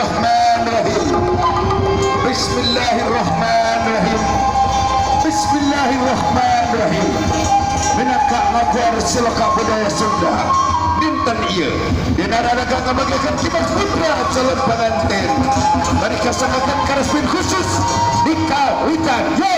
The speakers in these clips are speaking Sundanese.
Bismillahirrahmanirrahim. Bismillahirrahmanirrahim. Bismillahirrahmanirrahim. Minangka ngaguar siloka budaya Sunda. Dinten ieu dina raraga ngabagiakeun kibar putra calon pengantin. Bari kasanggakeun karesmin khusus di kawitan. Yo.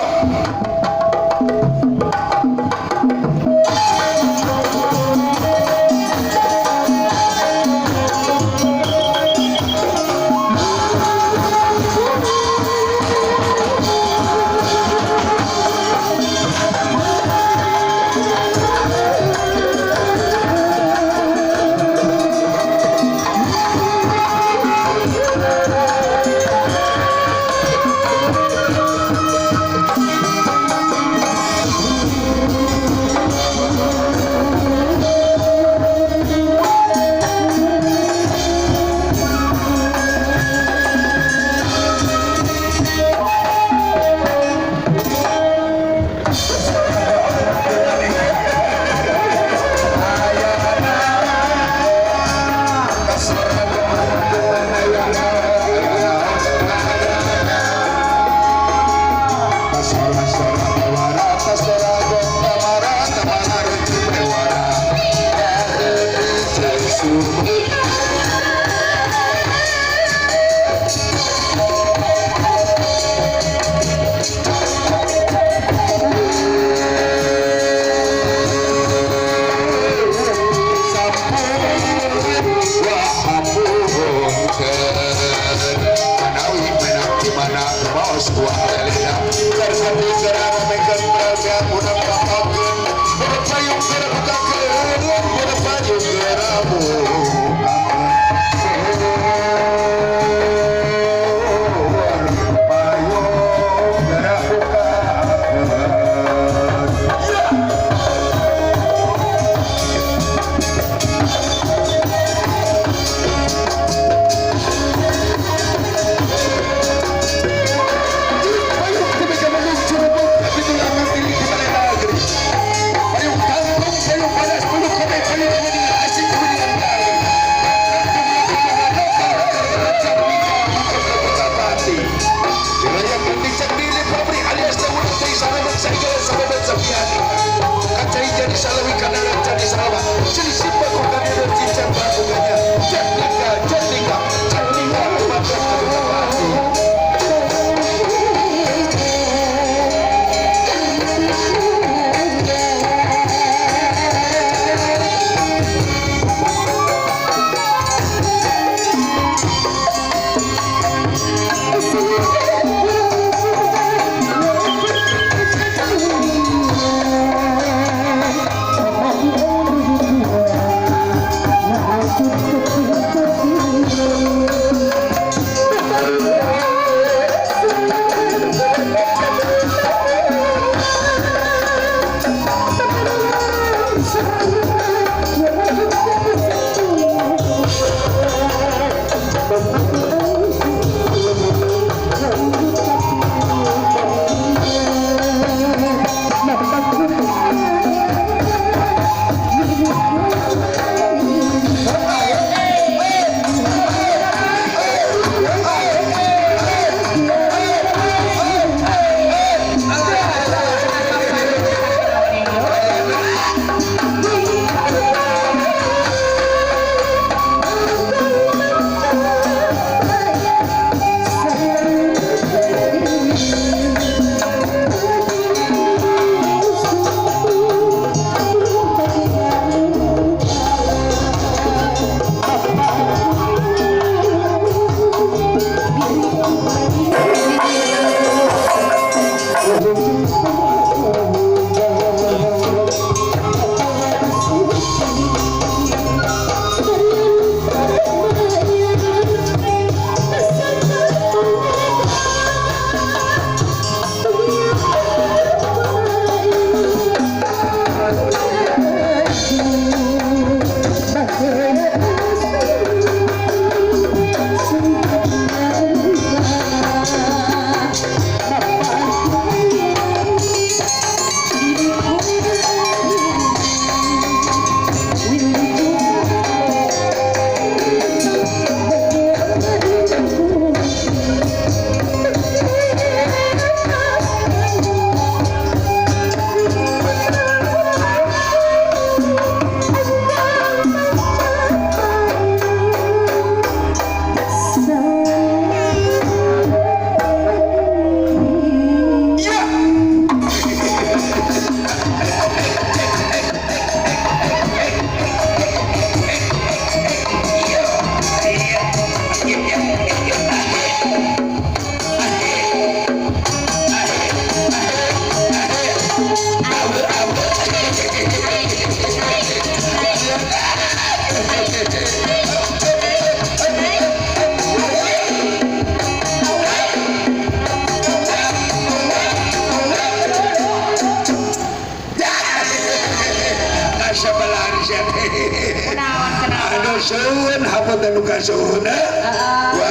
Suhun hapunten nu kasuhun. Wa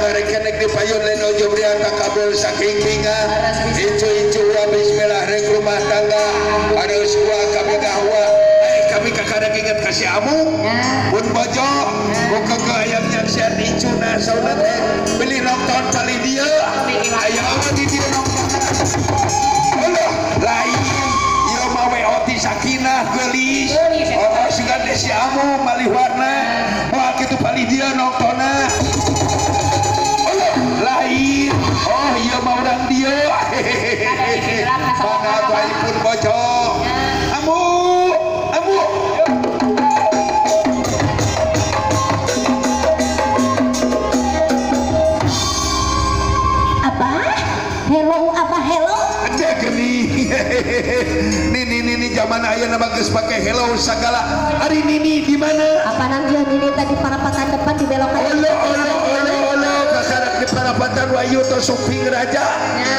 ngarekenek di payun lain ojo brian kabel saking binga. Icu-icu wa bismillah rek rumah tangga. Harus wa kami gahwa. Kami kakadang ingat kasih amu. Pun bojo buka ke ayam nyaksian icuna sauna teh beli nonton kali dia ayam apa di dia nonton Allah lain ieu mah we oti sakinah geulis oh sugan teh si amu malih warna moal kitu palih dia nontonna Allah lain oh ieu mah urang dieu mangga atuh pun bojo amu amu. Hello apa hello? Ada geni. Nini nini zaman ayeuna mah geus pake hello sagala. Ari nini di mana? Apa nang dia nini tadi parapatan depan di belokan. Olo olo olo olo kakarak di parapatan wayu to suping raja.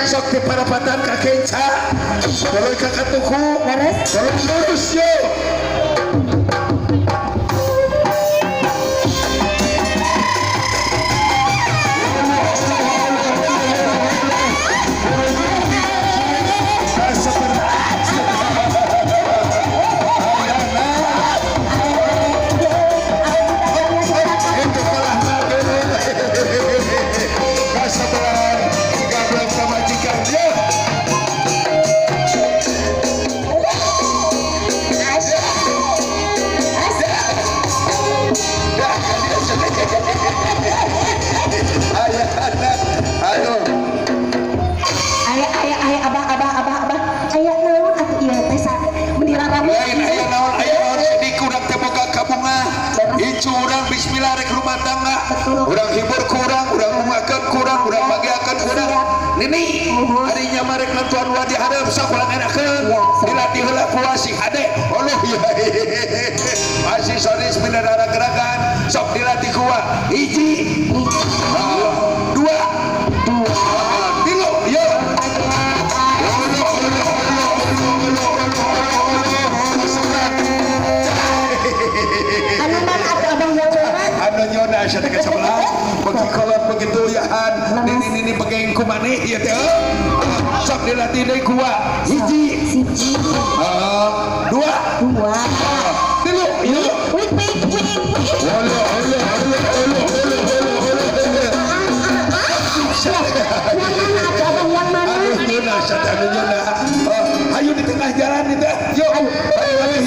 Sok di parapatan ka kenca. Tuluy ka katuku. Leres? Tuluy lurus yo. Curang bismillah rek rumah tangga urang hibur kurang urang umakeun kurang urang bagiakeun kurang nini harinya marek nentuan wa di hareup sok ulah enakeun dilatih heula ku asih ade Allah ya masih soris minadara gerakan sok dilatih ku hiji dua tilu yo. Anu mana atuh abah yang mana? Anu nyona asa teh sebelah bagi kolot begitu yahan nini nini pegeng ku maneh ieu teh sok dilatih deui ku hiji siji dua dua tilu ieu wik wik wik wik olo olo olo olo olo olo olo. Yang mana atuh abah yang mana? Anu nyona asa teh anu nyona ayo di tengah jalan itu yuk ayo ayo.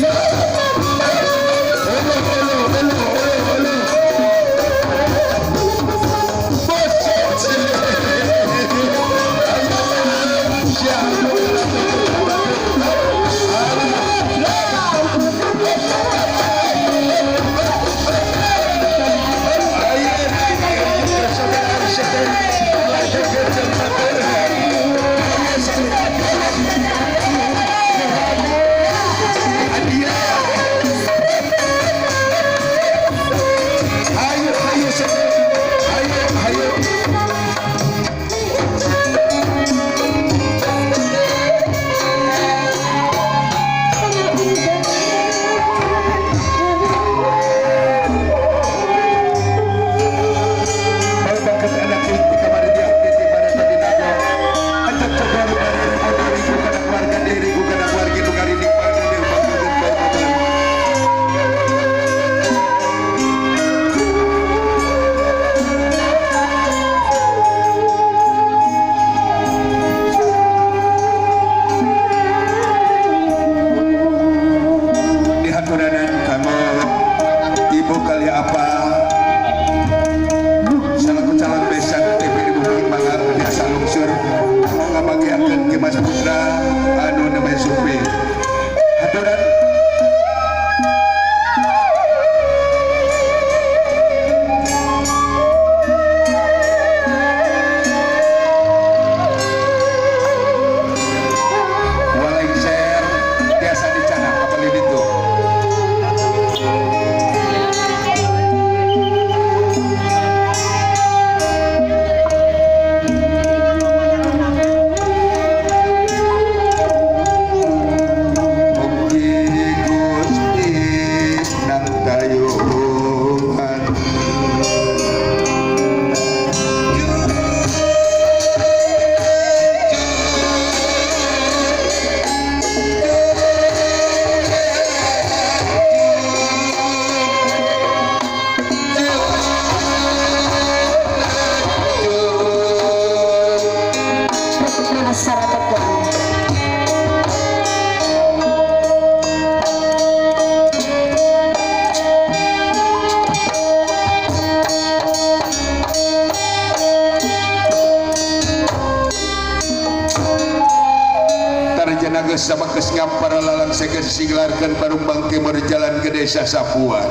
geus samakes ngampar lalang seges singlarkeun Barumbang Timur Jalan Gede Sasapuan.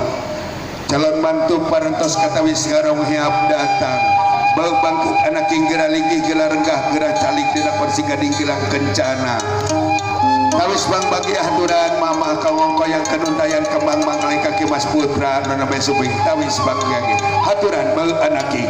Calon mantu parantos katawis ngarong hiap datang. Bau bangkit anak king gera linggih gela renggah gera calik dina kursi gading gelang kencana. Tawis bang bagi haturan mama kawong yang kenuntayan kembang mangleng kaki Mas Putra nona besubing tawis bang bagi haturan bau anaki.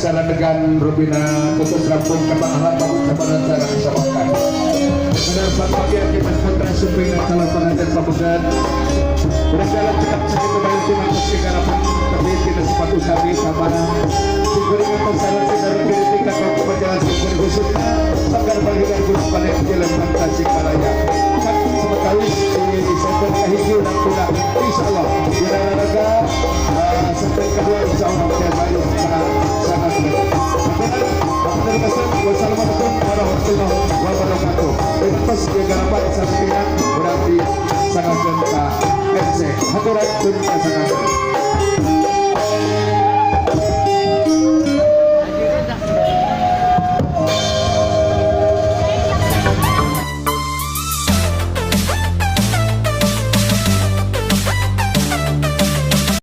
Salandegan Rubina khusus rampung kepala bagus kepada cara kesamakan. Benar pagi akibat putra Suping calon pengantin pabegan. Berjalan cekap segitu baik cuma segala pun tapi tidak sepatu sapi sama. Siguringan persalan kita kiri tingkat berjalan siguring khususnya sanggar bagian khusus pada jalan Tasikmalaya. Cak sementawis di Desember kahiji urang tuna insyaallah dina raga sampai kedua insyaallah bayu sangat baik. Wassalamualaikum warahmatullahi wabarakatuh. Entos gegarapan sampingan berarti sangat genta MC. Haturan tun kasangan.